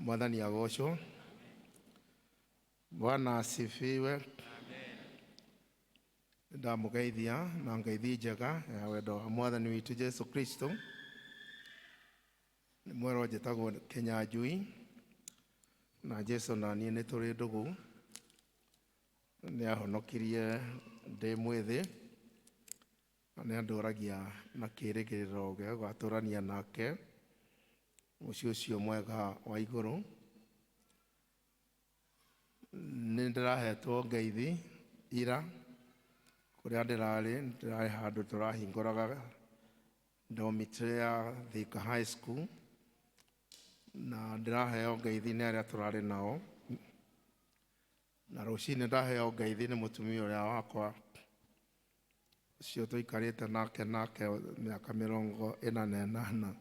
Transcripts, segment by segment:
Mwathani agocwo. Bwana asifiwe. Ndamũgeithia na ngeithi njega ya wendo wa Mwathani witũ Jesu Kristo. Nĩ mwerwo njĩtagwo Kĩnyanjui na Jesu na niĩ nĩ tũrĩ ndũgũ. Nĩ ahonokirie ndĩ mwĩthĩ na nĩ andũragia na kĩrĩgĩrĩro gĩa gũgatũrania nake mũciĩ ũcio mwega wa igũrũ. Nĩ ndĩrahetwo ngeithi ira kũrĩa ndĩrarĩ, ndĩrarĩ handũ tũrahingũraga dormitory ya Thika High School na ndĩraheo ngeithi nĩ arĩa tũrarĩ nao. Na rũcinĩ ndaheo ngeithi nĩ mũtumia ũrĩa wakwa ũcio tũikarĩte nake nake mĩaka 48.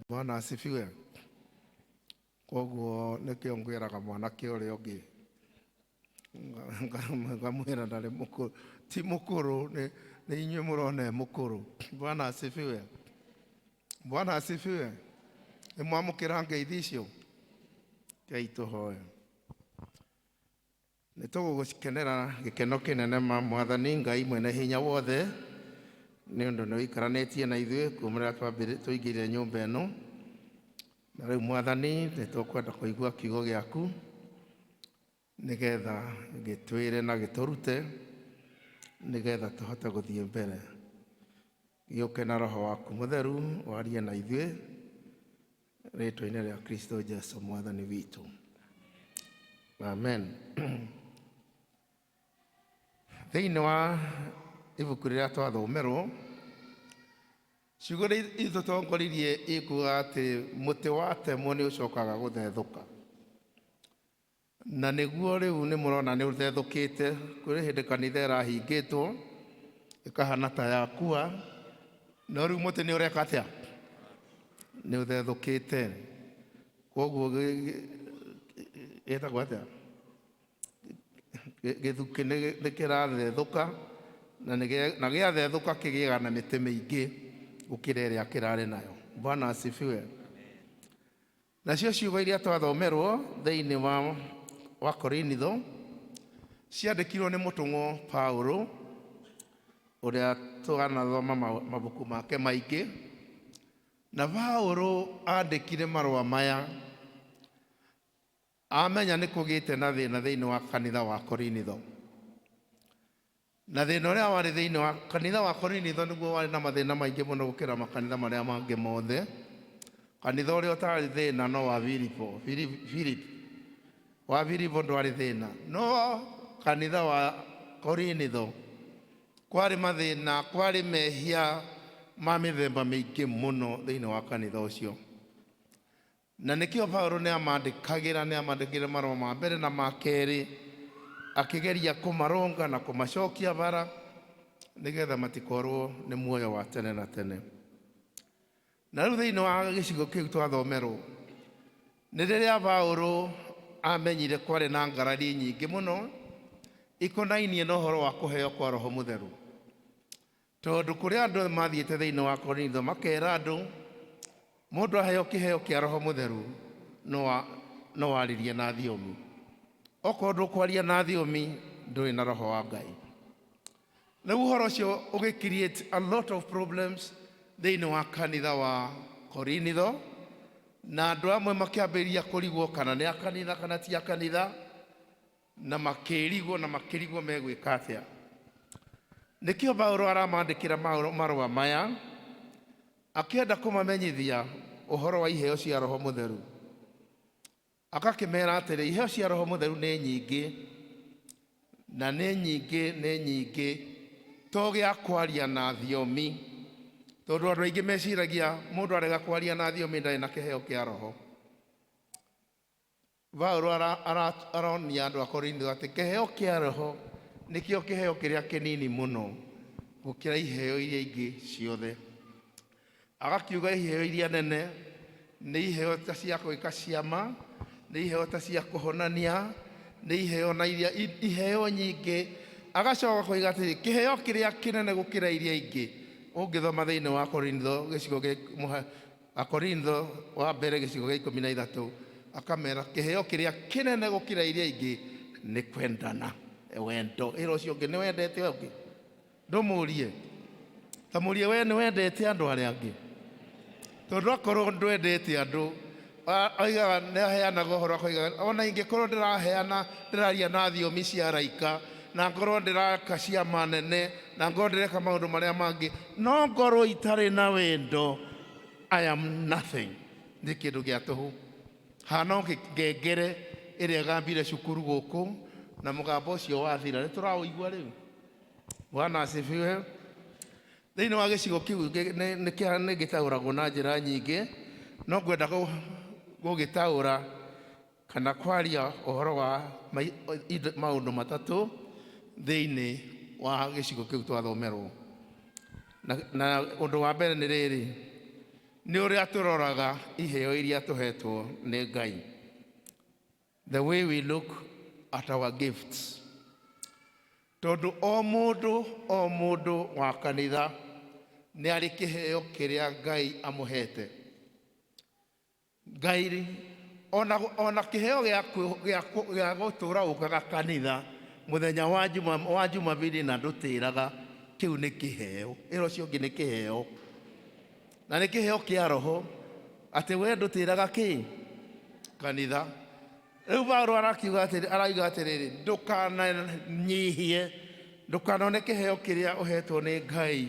Bwana asifiwe. Koguo nĩkĩo ngwĩraga mwanake ũrĩa ũngĩ ngamwĩra ndarĩ mũkũrũ, ti mũkũrũ, nĩ inyuĩ mũrona e mũkũrũ. Bwana asifiwe. Bwana asifiwe. Nĩ mwamũkĩra ngeithi icio? Rekei tũhoe. Nĩ tũgũgũkenera gĩkeno kĩnene ma Mwathani Ngai mwene hinya wothe nĩ ũndũ nĩ ũikaranĩtie na ithuĩ kuma rĩrĩa twaingĩrire nyũmba ĩno. Na rĩu Mwathani nĩ tũkwenda kũigua kiugo gĩaku nĩgetha gĩtwĩre na gĩtũrute nĩgetha tũhote gũthiĩ mbere. Gĩũke na Roho waku Mũtheru warie na ithuĩ rĩtwa-inĩ rĩa Kristo Jesu Mwathani witũ. Amen. Thĩinĩ wa ibuku rĩrĩa twathomerwo, ciugo iria itũtongoririe ikuga atĩ mũtĩ watemwo nĩ ũcokaga gũthethũka. Na nĩguo rĩu nĩ mũrona nĩ ũthethũkĩte, kũrĩ hĩndĩ kanitha ĩrahingĩtwo ĩkahana ta yakua, no rĩu mũtĩ nĩ ũreka atĩa? Nĩ ũthethũkĩte. Koguo gĩtagwo atĩa? Gĩthukĩ nĩ kĩrathethũka na gĩathethũka kĩgĩaga na mĩtĩ mĩingĩ gũkĩra ĩrĩa kĩrarĩ nayo. Bwana asifiwe. Nacio ciugo iria twathomerwo thĩinĩ wa wa Korinitho ciandĩkirwo nĩ mũtũmwo Paulo ũrĩa twanathoma mabuku make maingĩ. Na Paulo andĩkire marũa maya amenya nĩ kũgĩte na thĩna thĩinĩ wa kanitha wa Korinitho. Na thĩna ũrĩa warĩ thĩinĩ wa kanitha wa Korinitho nĩguo warĩ na mathĩna maingĩ mũno gũkĩra makanitha marĩa mangĩ mothe. Kanitha ũrĩa ũtarĩ thĩna no wa Filipo, Philip. Wa Filipo ndwarĩ thĩna. No kanitha wa Korinitho kwarĩ mathĩna, kwarĩ mehia ma mĩthemba mĩingĩ mũno thĩinĩ wa kanitha ũcio. Na nĩkĩo Paulo nĩ amandĩkagĩra, nĩ amandĩkĩire marũa ma mbere na ma kerĩ, akĩgeria kũmarũnga na kũmacokia bara, nĩgetha matikorwo nĩ muoyo wa tene na tene. Na rĩu thĩinĩ wa gĩcigo kĩu twathomerwo, nĩ rĩrĩa Paulo amenyire kwarĩ na ngarari nyingĩ mũno ikonainie na ũhoro wa kũheo kwa Roho Mũtheru. Tondũ kũrĩ andũ mathiĩte thĩinĩ wa Korintho makera andũ, mũndũ aheo kĩheo kĩa Roho Mũtheru no warĩrie na thiomi. Okorwo ndũkwaria na thiomi, ndũrĩ na Roho wa Ngai. Rĩu ũhoro ũcio ũgĩ create a lot of problems thĩinĩ wa kanitha wa Korinitho, na andũ amwe makĩambĩrĩria kũrigwo kana nĩ a kanitha kana ti a kanitha. Na makĩrigwo na makĩrigwo megwĩka atĩa. Nĩkĩo Paulo aramandĩkĩra marũa maya akĩenda kũmamenyithia ũhoro wa iheo cia Roho Mũtheru. Agakĩmera atĩrĩ, iheo cia Roho Mũtheru nĩ nyingĩ, na nĩ nyingĩ, nĩ nyingĩ, to gĩa kwaria na thiomi. Tondũ andũ aingĩ meciragia mũndũ arega kwaria na thiomi ndarĩ na kĩheo kĩa Roho. Paulo aronia andũ a Korintho atĩ kĩheo kĩa Roho nĩkĩo kĩheo kĩrĩa kĩnini mũno gũkĩra iheo iria ingĩ ciothe. Agakiuga iheo iria nene nĩ iheo ta cia gwĩka ciama, nĩ iheo ta cia kũhonania, nĩ iheo na iria iheo nyingĩ. Agacoka koiga atĩrĩ, kĩheo kĩrĩa kĩnene gũkĩra iria ingĩ, ũngĩthoma thĩinĩ wa Korintho gĩcigo Akorintho wa mbere gĩcigo gĩa 13, akamera kĩheo kĩrĩa kĩnene gũkĩra iria ingĩ nĩ kwendana. Wendo ĩra ũcio ũngĩ nĩ wendete ũngĩ, ndũmũrie ta mũrie we nĩ wendete andũ arĩa angĩ, tondũ akorwo ndwendete andũ oigaga nĩ aheanaga ũhoro, akoigaga ona ingĩkorwo ndĩraheana ndĩraria na thiomi cia araika na ngorwo ndĩraka ciama nene na ngorwo ndĩreka maũndũ marĩa mangĩ, no ngorwo itarĩ na wendo, I am nothing, nĩ kĩndũ gĩa tũhũ. Hana o ngengere ĩrĩa ĩgambire cukuru gũkũ na mũgambo ũcio wathira, nĩ tũraũigua rĩu. Bwana asifiwe. Thĩinĩ wa gĩcigo kĩu nĩ gĩtaũragwo na njĩra nyingĩ, no ngwenda gũgĩtaũra kana kwaria ũhoro wa maũndũ matatũ thĩinĩ wa gĩcigo kĩu twathomerwo. Na ũndũ wa mbere nĩ rĩrĩ, nĩ ũrĩa tũroraga iheo iria tũhetwo nĩ Ngai. The way we look at our gifts. Tondũ o mũndũ o mũndũ wa kanitha nĩ arĩ kĩheo kĩrĩa Ngai amũhete. Ngai ona kĩheo gĩa gũtũra ũkaga kanitha mũthenya wa Juma, wa Jumapili na ndũtĩraga, kĩu nĩ kĩheo. Ĩra ũcio ũngĩ nĩ kĩheo. Na nĩ kĩheo kĩa roho atĩ we ndũtĩraga kĩ kanitha. Rĩu Paulo arakiuga atĩrĩ, arauga atĩrĩrĩ, ndũkananyihie, ndũkanone kĩheo kĩrĩa ũhetwo nĩ Ngai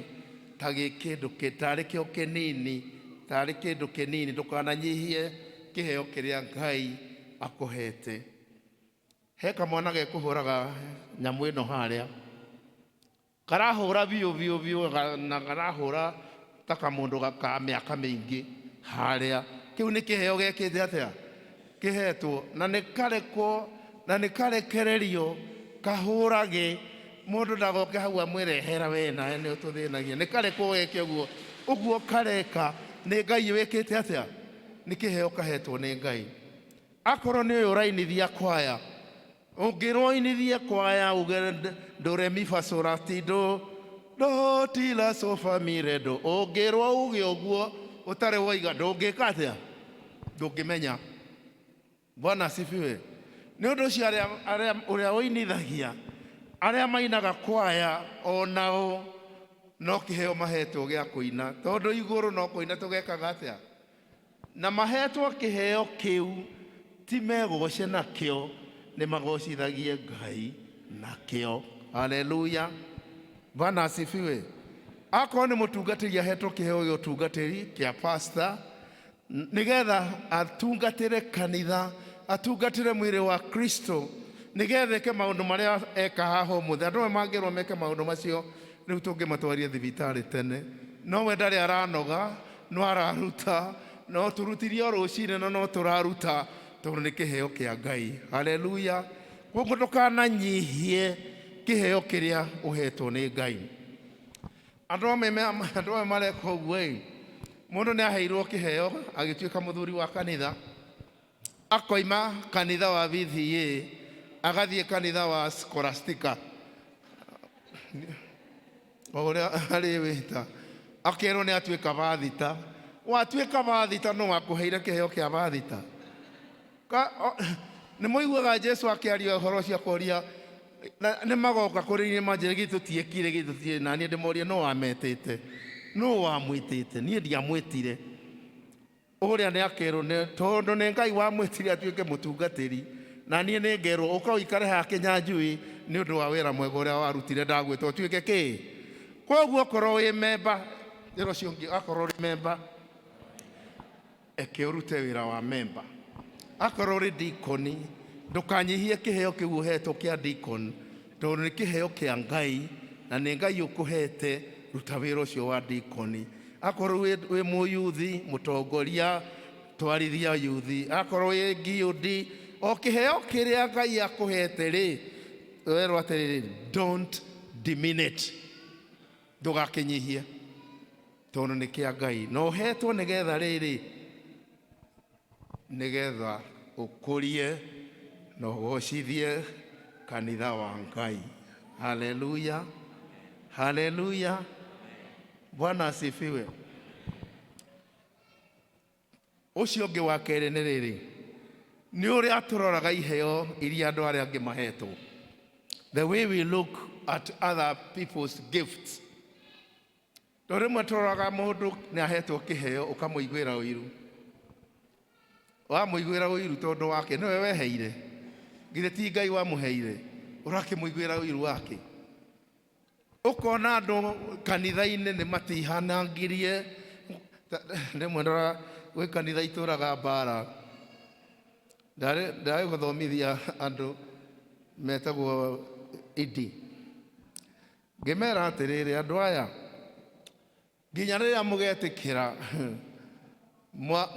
ta gĩ kĩndũ tarĩ kĩo kĩnini, tarĩ kĩndũ kĩnini, ndũkananyihie kĩheo kĩrĩa Ngai akũhete. He kamwana gekũhũraga nyamũ ĩno harĩa, karahũra biũ biũ biũ, na karahũra ta kamũndũ ka mĩaka mĩingĩ harĩa. Kĩu nĩ kĩheo gekĩte atĩa? Kĩhetwo, na nĩ karekwo, na nĩ karekererio kahũrage, mũndũ ndagoke hau amwĩre hera we nawe nĩ ũtũthĩnagia. Nĩ karekwo geke ũguo, ũguo kareka nĩ Ngai wĩkĩte atĩa? Nĩ kĩheo kahetwo nĩ Ngai. Akorwo nĩ ũyũ ũrainithia kwaya, ũngĩrwo inithie kwaya uge do re mi fa sol la ti do do ti la so fa mi re do, ũngĩrwo uge ũguo ũtarĩ woiga ndũngĩka atĩa? Ndũngĩmenya. Bwana asifiwe. Nĩ ũndũ ũcio arĩa ũrĩa ũinithagia, arĩa mainaga kwaya onao no kĩheo mahetwo gĩa kũina, tondũ igũrũ no kũina tũgekaga atĩa? Na mahetwo kĩheo kĩu ti megoce nakĩo, nĩ magocithagie Ngai nakĩo. Haleluya. Bwana asifiwe. Akorwo nĩ mũtungatĩri ahetwo kĩheo gĩa ũtungatĩri kĩa pastor, nĩgetha atungatĩre kanitha, atungatĩre mwĩrĩ wa Kristo, nĩgetha eke maũndũ marĩa eka haha ũmũthĩ. Andũ amwe mangĩrwo meke maũndũ macio, rĩu tũngĩmatwaria thibitarĩ tene, no we ndarĩ aranoga, no araruta, no tũrutirie o rũcinĩ na no tũraruta, tondũ nĩ kĩheo kĩa Ngai. Haleluya. Koguo ndũkananyihie kĩheo kĩrĩa ũhetwo nĩ Ngai. Andũ amwe mareka ũguo ĩ, mũndũ nĩ aheirwo kĩheo agĩtuĩka mũthuri wa kanitha, akoima kanitha wa VCA agathiĩ kanitha wa Scholastica, o ũrĩa arĩ wĩta, akerwo nĩ atuĩka bathita. Watuĩka bathita, nũ wakũheire kĩheo kĩa bathita? Nĩ mũiguaga Jesu akĩaria ũhoro ũcio akoria, nĩ magoka kũrĩ niĩ manjĩre githĩ tũtiĩkire, githĩ tũtiĩ, na niĩ ndĩmorie nũ wametĩte, nũ wamwĩtĩte? Niĩ ndiamwĩtire. Ũrĩa nĩ akerwo nĩ tondũ nĩ Ngai wamwĩtire atuĩke mũtungatĩri, na niĩ nĩ ngerwo ũka ũikare haha Kĩnyanjui nĩ ũndũ wa wĩra mwega ũrĩa warutire, ndagwĩta ũtuĩke kĩ. Koguo okorwo wĩ memba, ĩra ũcio ũngĩ, akorwo ũrĩ memba, eke ũrute wĩra wa memba. Akorwo ũrĩ dikoni, ndũkanyihie kĩheo kĩu ũhetwo kĩa dikoni, tondũ nĩ kĩheo kĩa Ngai na nĩ Ngai ũkũhete, ruta wĩra ũcio wa dikoni. Akorwo wĩ mũyuthi, mũtongoria, twarithia yuthi. Akorwo wĩ GOD, o kĩheo kĩrĩa Ngai akũhete rĩ, werwo atĩrĩrĩ, don't diminish, ndũgakĩnyihie, tondũ nĩ kĩa Ngai na ũhetwo nĩgetha rĩrĩ, nĩgetha ũkũrie na ũgocithie kanitha wa Ngai. Haleluya, haleluya, Bwana asifiwe. Ũcio ũngĩ wa kerĩ nĩ rĩrĩ, nĩ ũrĩa tũroraga iheo iria andũ arĩa angĩ mahetwo. The way we look at other people's gifts. Tondũ rĩmwe tũroraga mũndũ nĩ ahetwo kĩheo ũkamũiguĩra ũiru. Wamũiguĩra ũiru tondũ wake nĩwe weheire. Githĩ ti Ngai wamũheire? Ũrakĩmũiguĩra ũiru wake. Ũkona andũ kanitha-inĩ nĩ matihanangirie. Rĩmwe ndoraga gwĩ kanitha itũraga mbara. Ndarĩ gũthomithia andũ metagwo idi. Ngĩmera atĩrĩrĩ, andũ aya, nginya rĩrĩa mũgetĩkĩra,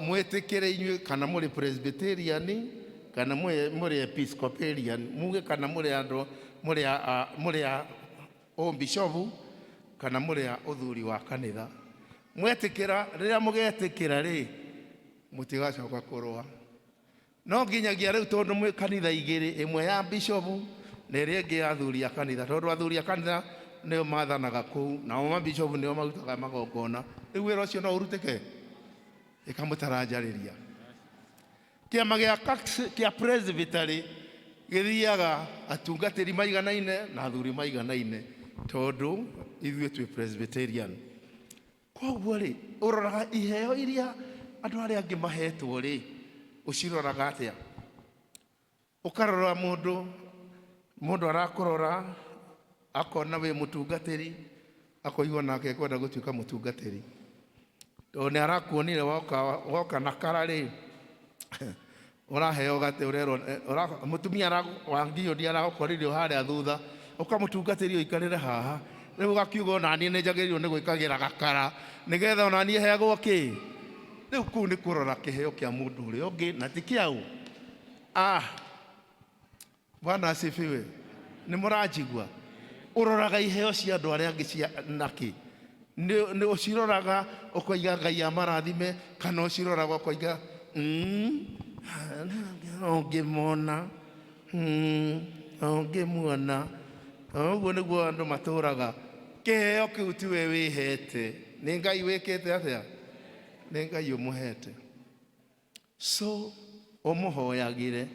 mwĩtĩkĩre inyuĩ kana mũrĩ Presbyterian kana mũrĩ Episcopalian, muge kana mũrĩ andũ mũrĩ a, mũrĩ a ũmbishobu kana mũrĩ a ũthuri wa kanitha. Mwetĩkĩra, rĩrĩa mũgetĩkĩra rĩ, mũtigacoka kũrũa. No nginyagia rĩu tondũ mwĩ kanitha igĩrĩ, ĩmwe ya bishobu na ĩrĩa ĩngĩ ya athuri a kanitha, tondũ athuri a kanitha nĩo mathanaga kũu, nao mabishobu nĩo marutaga magongona. Rĩu wĩra ũcio no ũrutĩke? Ĩkamũtaranjarĩria. Kĩama gĩa kĩa presbytery gĩthiaga atungatĩri maiganaine na athuri maiganaine, tondũ ithuĩ twĩ Presbyterian. Kwoguo-rĩ, ũroraga iheo iria andũ arĩa angĩ mahetwo-rĩ, ũciroraga atĩa? Ũkarora mũndũ, mũndũ arakũrora, akona wĩ mũtungatĩri, akoigua nake ekwenda gũtuĩka mũtungatĩri. Tondũ nĩ arakuonire woka, woka na kara-rĩ, Ũraheo gatĩ ũrerwo eh, mũtumia wa ngiũndi aragũkorire o harĩa thutha ũkamũtungatĩria ũikarĩre haha rĩu ũgakiuga onaniĩ nĩ njagĩrĩirwo nĩ gwĩkagĩra gakara nĩgetha onaniĩ heagwo kĩ. Rĩu kũu nĩ kũrora kĩheo kĩa mũndũ ũrĩa ũngĩ na ti kĩaũ. Ah, Bwana asifiwe. Nĩ mũranjigua? Ũroraga iheo cia andũ arĩa angĩ cia nakĩ? Nĩ ũciroraga ũkoiga Ngai amarathime kana ũciroraga ũkoiga ũngĩmona ũngĩmuona. Ũguo nĩguo andũ matũraga. Kĩheo kĩu tiwe wĩhete, nĩ Ngai wĩkĩte atĩa? Nĩ Ngai ũmũhete. So ũmũhoyagĩre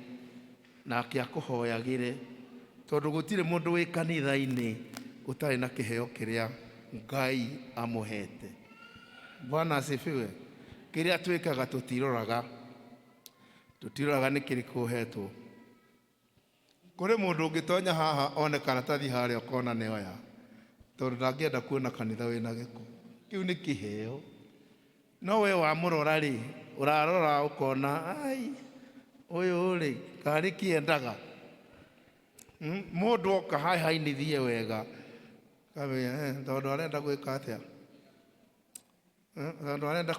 nake akũhoyagĩre, tondũ gũtirĩ mũndũ wĩ kanitha-inĩ ũtarĩ na kĩheo kĩrĩa Ngai amũhete. Bwana asifiwe. Kĩrĩa twĩkaga tũtiroraga, tũtiroraga nĩ kĩrĩkũ ũhetwo. Kũrĩ mũndũ ũngĩtonya haha one karatathi harĩa ũkona nĩ oya, tondũ ndangĩenda kuona kanitha wĩna gĩko. Kĩu nĩ kĩheo. No we wamũrora rĩ, ũrarora ũkona, ai, ũyũ rĩ, karĩ kĩendaga. Mũndũ oka haha ainithie wega, kamenya, eh, tondũ arenda gwĩka atĩa? Tondũ arenda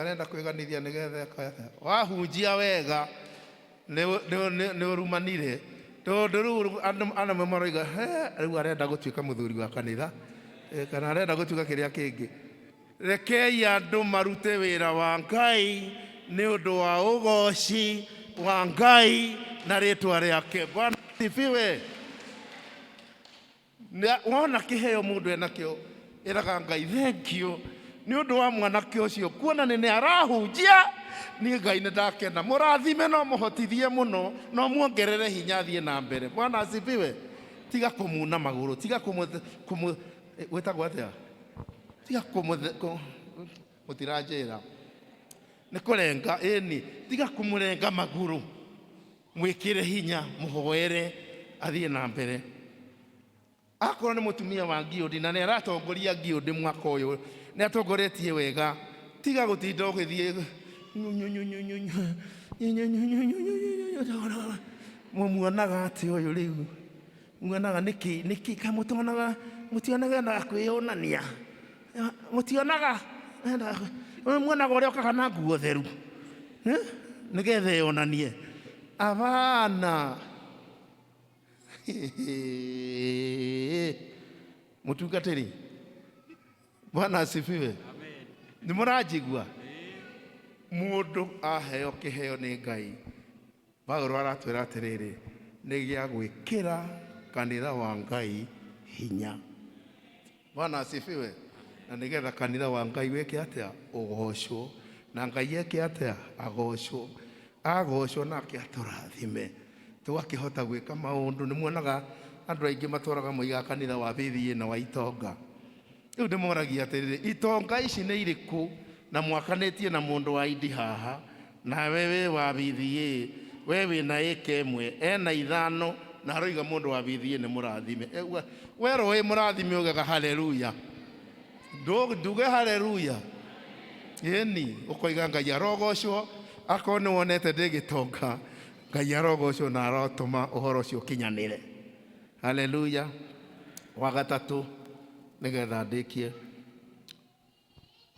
arenda kwĩganithia nĩgetha eke atĩa? Wahunjia wega nĩ ũrumanire, tondũ rĩu andũ amwe maroiga, he rĩu arenda gũtuĩka mũthuri wa kanitha kana arenda gũtuĩka kĩrĩa kĩngĩ. Rekei andũ marute wĩra wa Ngai nĩ ũndũ wa ũgoci wa Ngai na rĩtwa rĩake. Bwana asifiwe. Wona kĩheo mũndũ enakĩo, ĩraga Ngai thank you nĩ ũndũ wa mwanake ũcio kuona nĩ nĩ arahunjia. Niĩ Ngai nĩ ndakena, mũrathime no mũhotithie mũno, no muongerere hinya athiĩ na mbere. Bwana asifiwe. Tiga kũmuna magũrũ, tiga kũmũ kũmũ gwĩtagwo atĩa? Tiga kũmũ mũtiranjĩra nĩ kũrenga, ĩni, tiga kũmũrenga magũrũ, mwĩkĩre hinya, mũhoere athiĩ na mbere. Akorwo nĩ mũtumia wa ngiũndi na nĩ aratongoria ngiũndi mwaka ũyũ, nĩ atongoretie wega, tiga gũtinda ũgĩthiĩ mũmuonaga atĩ ũyũ rĩu muonaga nĩkĩ nĩkĩ kaĩ mũtonaga mũtionaga endaga kwĩyonania mũtionaga muonaga ũrĩa okaga na nguo theru nĩgetha eyonanie abana mũtungatĩri. Bwana asifiwe. Nĩ mũranjigua? Mũndũ aheo kĩheo nĩ Ngai, Paulo aratwĩra atĩrĩrĩ, nĩ gĩa gwĩkĩra kanitha wa Ngai hinya. Bwana asifiwe. Na nĩgetha kanitha wa Ngai wĩke atĩa? Ũgocwo. Na Ngai eke atĩa? Agocwo. Agocwo nake atũrathime. Tũgakĩhota gwĩka maũndũ. Nĩ muonaga andũ aingĩ matũraga moigaga kanitha wa BBA na wa itonga. Rĩu ndĩmoragia atĩrĩrĩ, itonga ici nĩ irĩkũ na mwakanĩtie na mũndũ wa indi haha, nawe wĩ wa BBA, we wĩna ĩka ĩmwe, ena ithano, na aroiga mũndũ wa BBA nĩ mũrathime. Werwo wĩ mũrathime ugaga haleluya. Nduge haleluya. Ĩni, ũkoiga Ngai arogocwo, akorwo nĩ wonete ndĩ gĩtonga, Ngai arogocwo na arotũma ũhoro ũcio ũkinyanĩre. Haleluya. Wa gatatũ, nĩgetha ndĩkie.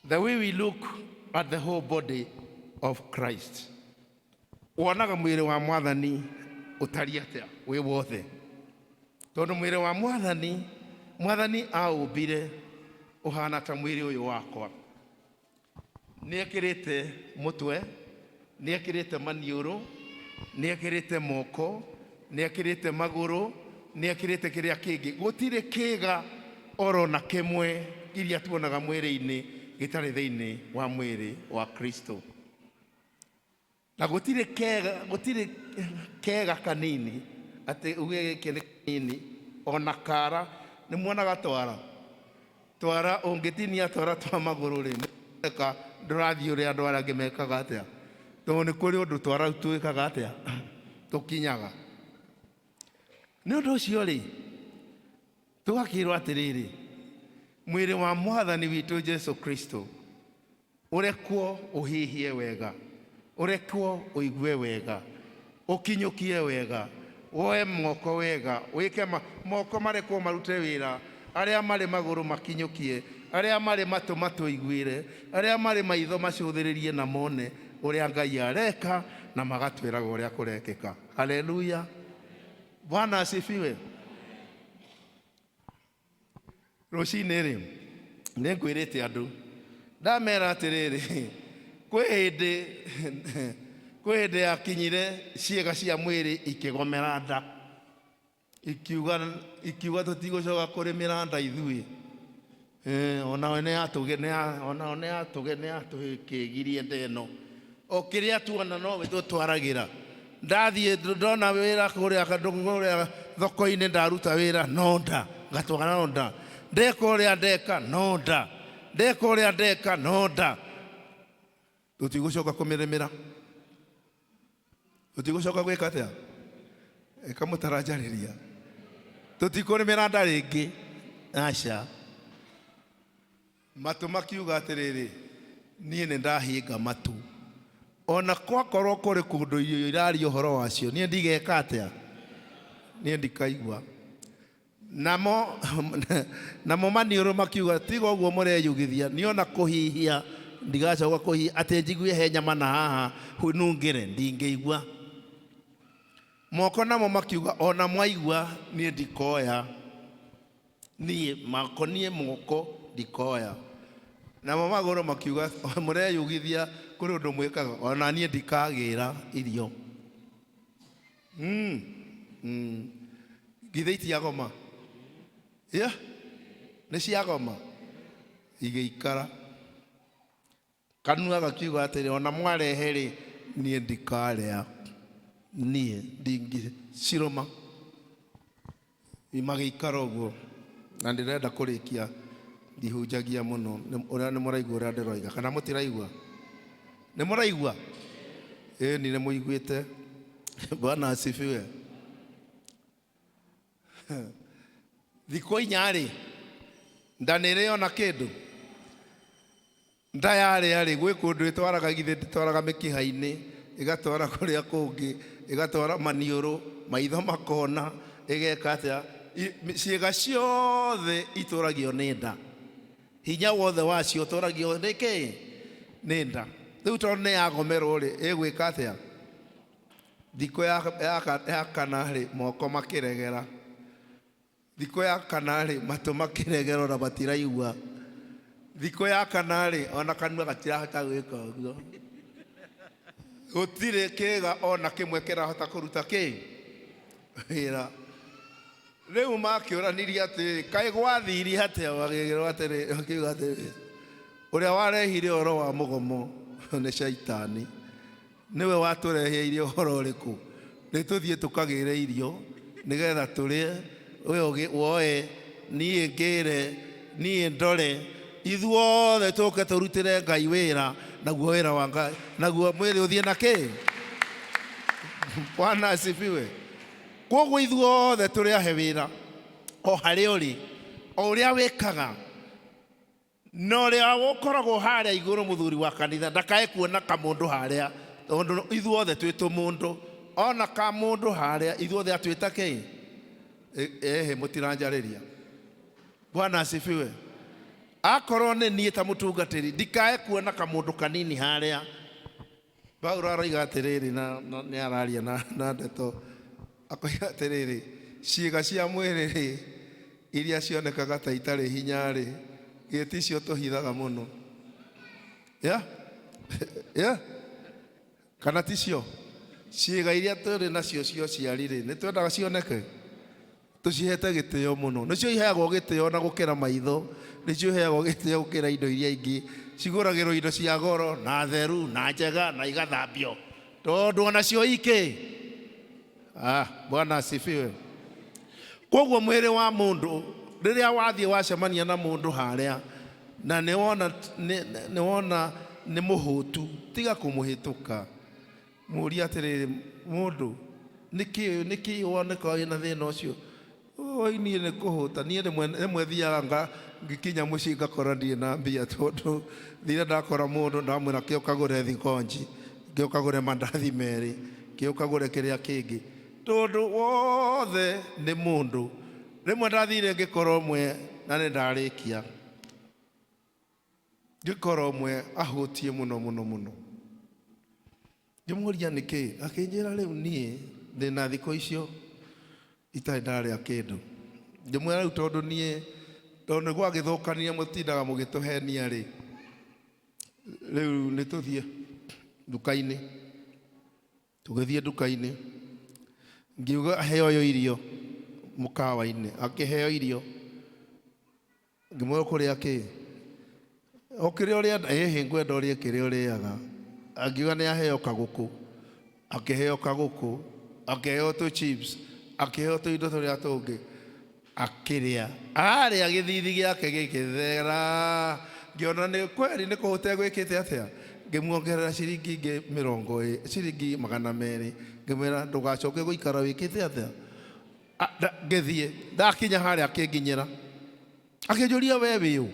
The way we look at the whole body of Christ. Wonaga mwĩrĩ wa mwathani ũtariĩ atĩa wĩ wothe? Tondũ mwĩrĩ wa mwathani, mwathani aũmbire ũhana ta mwĩrĩ ũyũ wakwa. Nĩekĩrĩte mũtwe, nĩekĩrĩte maniũrũ, nĩekĩrĩte moko, nĩekĩrĩte magũrũ, nĩekĩrĩte kĩrĩa kĩngĩ. Gũtirĩ kĩga oro na kĩmwe iria tuonaga mwĩrĩ-inĩ gĩtarĩ thĩinĩ wa mwĩrĩ wa Kristo. Na gũtirĩ kega, gũtirĩ kega kanini atĩ uge gĩkĩ nĩ kanini ona kara. Nĩ muonaga twara? Twara ũngĩtinia twara twa magũrũ rĩ, nĩka ndũrathiĩ ũrĩa andũ arĩa angĩ mekaga atĩa? Tondũ nĩ kũrĩ ũndũ twara twĩkaga atĩa? Tũkinyaga. Nĩ ũndũ ũcio rĩ, tũgakĩrwo atĩrĩrĩ, mwĩrĩ wa mwathani witũ Jesu Kristo ũrekwo ũhihie wega, ũrekwo ũigue wega, ũkinyũkie wega, woe moko wega, wĩke moko marekwo marute wĩra, arĩa marĩ magũrũ makinyũkie, arĩa marĩ matũ matũiguĩre, arĩa marĩ maitho macũthĩrĩrie na mone ũrĩa Ngai areka na magatwĩraga ũrĩa kũrekĩka. Haleluya! Bwana asifiwe. Rũcinĩ rĩ, nĩ ngwĩrĩte andũ, ndamera atĩrĩrĩ, kwĩ hĩndĩ kwĩ hĩndĩ yakinyire ciĩga cia mwĩrĩ ikĩgomera nda, ikiuga ikiuga tũtigũcoka kũrĩmĩra nda ithuĩ. Onao nĩ yatũge nĩ onao nĩ yatũge nĩ yatũkĩgirie nda ĩno. O kĩrĩa tuona nowe tũtwaragĩra. Ndathiĩ ndona wĩra kũrĩa kũrĩa thoko-inĩ ndaruta wĩra no nda, ngatwara no nda. Ndeka ũrĩa ndeka no nda. Ndeka ũrĩa ndeka no nda. Tũtigũcoka kũmĩrĩmĩra. Tũtigũcoka gwĩka atĩa? Ĩka mũtaranjarĩria. Tũtikũrĩmĩra nda rĩngĩ. Aca. Matũ makiuga atĩrĩrĩ, niĩ nĩ ndahinga matũ. Ona kwakorwo kũrĩ kũndũ irio iraria ũhoro wacio, niĩ ndigeka atĩa? Niĩ ndikaigua. Namo, namo maniũrũ makiuga, tiga ũguo mũreyugithia, niĩ ona kũhihia ndigacoka kũhihia, atĩ njigue he nyama na haha nungĩre, ndingĩigua. Moko namo makiuga, ona mwaigua, niĩ ndikoya. Niĩ makoniĩ moko ndikoya. Namo magũrũ makiuga, mũreyugithia kũrĩ ũndũ mwĩkaga, ona niĩ ndikagĩra irio. Githĩ itiagoma? Yeah. Nĩ ciagoma igĩikara. Kanua gakiuga atĩrĩ, ona mwarehe-rĩ, niĩ ndikarĩa, niĩ ndingĩcirũma. Magĩikara ũguo, na ndĩrenda kũrĩkia ndihunjagia mũno, ũrĩa nĩ mũraigua ũrĩa ndĩroiga, kana mũtiraigua? Nĩ mũraigua? Ĩni nĩ mũiguĩte. Bwana asifiwe. Thikũ inya-rĩ, nda nĩ ĩrĩ ona kĩndũ? Nda yarĩa rĩ, gwĩ kũndũ ĩtwaraga githĩ ndĩtwaraga mĩkiha-inĩ, ĩgatwara kũrĩa kũngĩ, ĩgatwara maniũrũ, maitho makona, ĩgeka atĩa, ciĩga ciothe itũragio nĩ nda. Hinya wothe wacio ũtũragio nĩ kĩ? Nĩ nda. Rĩu tondũ nĩ yagomerwo rĩ, ĩgwĩka atĩa? Thikũ ya kana rĩ, moko makĩregera. Thikũ ya kana-rĩ, matũ makĩregera ona matiraigua. Thikũ ya kana-rĩ, ona kanua gatirahota gwĩka ũguo. Gũtirĩ kĩĩga ona kĩmwe kĩrahota kũruta kĩ? Wĩra. Rĩu makĩũranirie atĩrĩ, kaĩ gwathirie atĩa? Magĩkĩrwo atĩrĩ, makiuga atĩrĩ, ũrĩa warehire ũhoro wa mũgomo. Nĩ caitani nĩwe watũreheire ũhoro ũrĩkũ? Nĩ tũthiĩ tũkagĩre irio nĩgetha tũrĩe, we woe, niĩ ngĩre, niĩ ndore, ithuothe tũke tũrutĩre Ngai wĩra, naguo wĩra wa Ngai, naguo mwĩrĩ ũthiĩ na kĩ? Bwana asifiwe. Koguo ithuothe tũrĩ ahe wĩra o harĩa ũrĩ, o ũrĩa wĩkaga na ũrĩa ũkoragwo harĩa igũrũ. Mũthuri wa kanitha ndakae kuona kamũndũ harĩa, tondũ ithuothe twĩ tũmũndũ. Ona kamũndũ harĩa, ithuothe atwĩta kĩ? Ehe, mũtiranjarĩria. Bwana asifiwe. Akorwo nĩ niĩ ta mũtungatĩri, ndikae kuona kamũndũ kanini harĩa. Paulo aroiga atĩrĩrĩ, na nĩ araria na ndeto, akoiga atĩrĩrĩ, ciĩga cia mwĩrĩ rĩ, iria cionekaga ta itarĩ hinya rĩ, githĩ ticio tũhithaga mũno? Yeah? Kana ticio ciĩga iria tũrĩ nacio cia ũciari rĩ, nĩ twendaga cioneke? Tũcihete gĩtĩo mũno. Nĩcio iheagwo gĩtĩo na gũkĩra maitho, nĩcio iheagwo gĩtĩo gũkĩra indo iria ingĩ. Cigũragĩrwo indo cia goro na theru na njega na igathambio, tondũ onacio ikĩ. Ah, Bwana asifiwe. Koguo mwĩrĩ wa mũndũ, rĩrĩa wathiĩ wacemania na mũndũ harĩa na nĩwona nĩwona nĩ mũhũtu, tiga kũmũhĩtũka. Mũũrie atĩrĩrĩ, mũndũ, nĩkĩ nĩkĩ woneka wĩna thĩna ũcio? Oi, niĩ nĩ kũhũta. Niĩ rĩmwe rĩmwe thiaga nga ngĩkinya mũciĩ ngakora ndirĩ na mbia, tondũ thire ndakora mũndũ ndamwĩra kĩ ũkagũre thikonji, kĩ ũkagũre mandathi merĩ, kĩ ũkagũre kĩrĩa kĩngĩ, tondũ wothe nĩ mũndũ. Rĩmwe ndathire ngĩkora ũmwe na nĩ ndarĩkia, ngĩkora ũmwe ahũtiĩ mũno mũno mũno. Ngĩmũria nĩkĩ, akĩnjĩra rĩu niĩ ndĩna thikũ icio itarĩ ndarĩa kĩndũ. Ngĩmwĩra rĩu tondũ niĩ, tondũ nĩ gwagĩthũkanire mũtindaga mũgĩtũhenia rĩ, rĩu nĩ tũthiĩ nduka-inĩ. Tũgĩthiĩ nduka-inĩ, ngiuga aheo ũyũ irio mũkawa-inĩ, akĩheo irio. Ngĩmwĩra ũkũrĩa kĩ? O kĩrĩa ũrĩa, ĩhĩ, ngwenda ũrĩe kĩrĩa ũrĩaga. Angiuga nĩ aheo kagũkũ, akĩheo kagũkũ, akĩheo tũ chips, akĩheo tũindo tũrĩa tũngĩ, akĩrĩa. Arĩa gĩthithi gĩake gĩkĩthera. Ngĩona nĩ kweri nĩ kũhũta egwĩkĩte atĩa. Ngĩmuongerera ciringi ingĩ mĩrongo ĩ, ciringi 200. Ngĩmwĩra ndũgacoke gũikara wĩkĩte atĩa. Ngĩthiĩ, ndakinya harĩa akĩnginyĩra, akĩnjũria we wĩ ũ?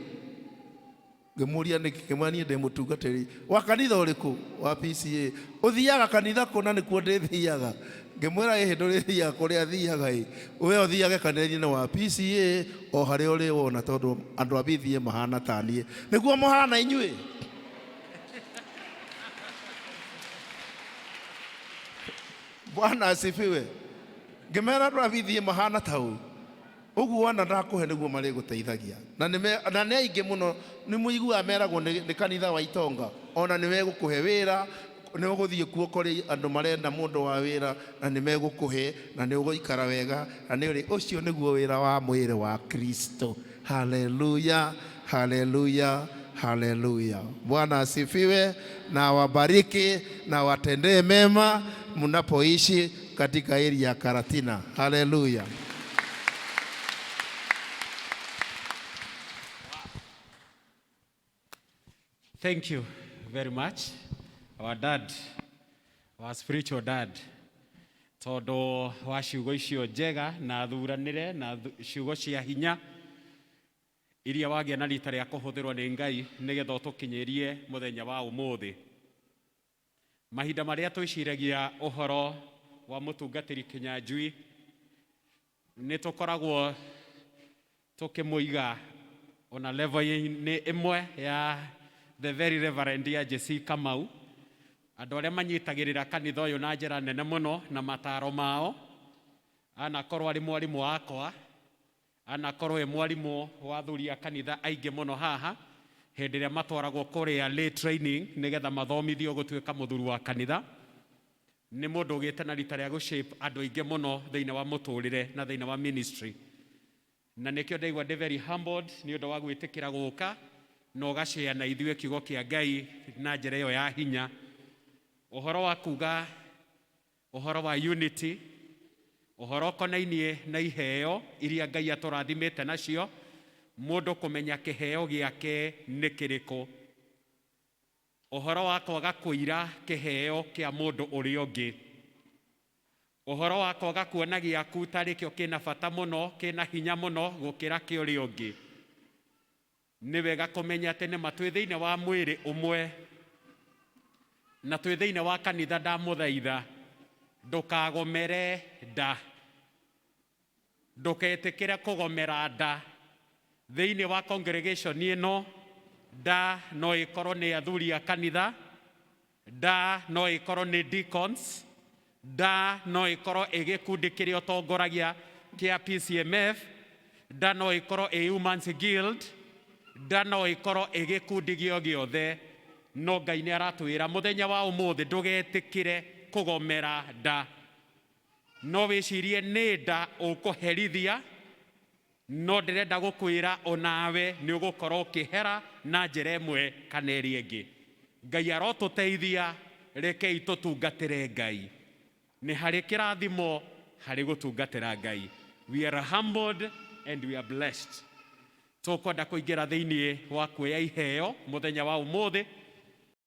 Ngĩmũria nĩkĩ? Ngĩmwĩra niĩ ndĩ mũtungatĩri wa kanitha ũrĩkũ? Wa PCA. Ũthiaga kanitha kũ? Na nĩkuo ndĩthiaga. Ngĩmwĩra ĩhĩ, ndũrĩthiaga kũrĩa thiaga ĩ, we ũthiage kanitha-inĩ wa PCA o harĩa ũrĩ wona, tondũ andũ a PCA mahana ta niĩ. Nĩguo mũhana inyuĩ? Bwana asifiwe. Ngĩmera andũ a PCA mahana ta ũũ. Ũguo wona ndakũhe nĩguo marĩgũteithagia. Na nĩ na nĩ aingĩ mũno nĩ mũiguaga meragwo nĩ kanitha wa itonga, ona nĩ megũkũhe wĩra, nĩ ũgũthiĩ kuo kũrĩ andũ marenda mũndũ wa wĩra na nĩ megũkũhe na nĩ ũgũikara wega na nĩ ũrĩ. Ũcio nĩguo wĩra wa mwĩrĩ wa Kristo. Haleluya, haleluya, haleluya. Bwana asifiwe na awabariki na awatendee mema mnapoishi katika area ya Karatina. Haleluya. Thank you very much, our dad, our spiritual dad, tondũ wa ciugo icio njega na thuranĩre na ciugo cia hinya iria wagĩa na rita rĩa kũhũthĩrwo nĩ Ngai nĩgetha ũtũkinyĩrie mũthenya wa ũmũthĩ. Mahinda marĩa twĩciragia ũhoro wa mũtungatĩri Kinyanjui, nĩ tũkoragwo tũkĩmũiga ona level-inĩ ĩmwe ya the very Reverend ya Jesse Kamau, andũ arĩa manyitagĩrĩra kanitha ũyũ na njĩra nene mũno na mataro mao. Anakorwo arĩ mwarimũ wakwa, anakorwo e mwarimũ wa athuri a kanitha aingĩ mũno haha hĩndĩ ĩrĩa matwaragwo kũrĩa lay training nĩgetha mathomithio gũtuĩka mũthuri wa kanitha. Nĩ mũndũ ũgĩte na rita rĩa gũshape andũ aingĩ mũno thĩinĩ wa mũtũrĩre na thĩinĩ wa ministry, na nĩkĩo ndaigua ndĩ very humbled nĩ ũndũ wa gwĩtĩkĩra gũka. Na ũgacĩa na ithuĩ kiugo kĩa Ngai na njĩra ĩyo ya hinya, ũhoro wa kuga ũhoro wa unity, ũhoro ũkonainie na iheo iria Ngai atũrathimĩte nacio, mũndũ kũmenya kĩheo gĩake nĩ kĩrĩkũ, ũhoro wa kwaga kũira kĩheo kĩa mũndũ ũrĩa ũngĩ, ũhoro wa kwaga kuona gĩaku tarĩ kĩo kĩna bata mũno, kĩna hinya mũno gũkĩra kĩa ũrĩa ũngĩ. Nĩ wega kũmenya atĩ nĩma twĩ thĩinĩ wa mwĩrĩ ũmwe na twĩ thĩinĩ wa kanitha. Ndamũthaitha ndũkagomere nda, ndũketĩkĩre kũgomera nda thĩinĩ wa congregation ĩno. Nda no ĩkorwo nĩ athuri a kanitha, nda no ĩkorwo nĩ deacons, nda no ĩkorwo ĩ gĩkundi kĩrĩa ũtongoragia kĩa PCMF, nda no ĩkorwo ĩ Women's Guild, nda no ĩkorwo ĩ gĩkundi gĩo gĩothe. No Ngai nĩ aratwĩra mũthenya wa ũmũthĩ, ndũgetĩkĩre kũgomera nda. No wĩcirie nĩ nda ũkũherithia, no ndĩrenda gũkwĩra onawe nĩ ũgũkorwo ũkĩhera na njĩra ĩmwe kana ĩrĩa ĩngĩ. Ngai arotũteithia. Rekei tũtungatĩre Ngai. Nĩ harĩ kĩrathimo harĩ gũtungatĩra Ngai. We are humbled and we are blessed. Tũkwenda kũingĩra thĩinĩ wa kuoya iheo mũthenya wa ũmũthĩ.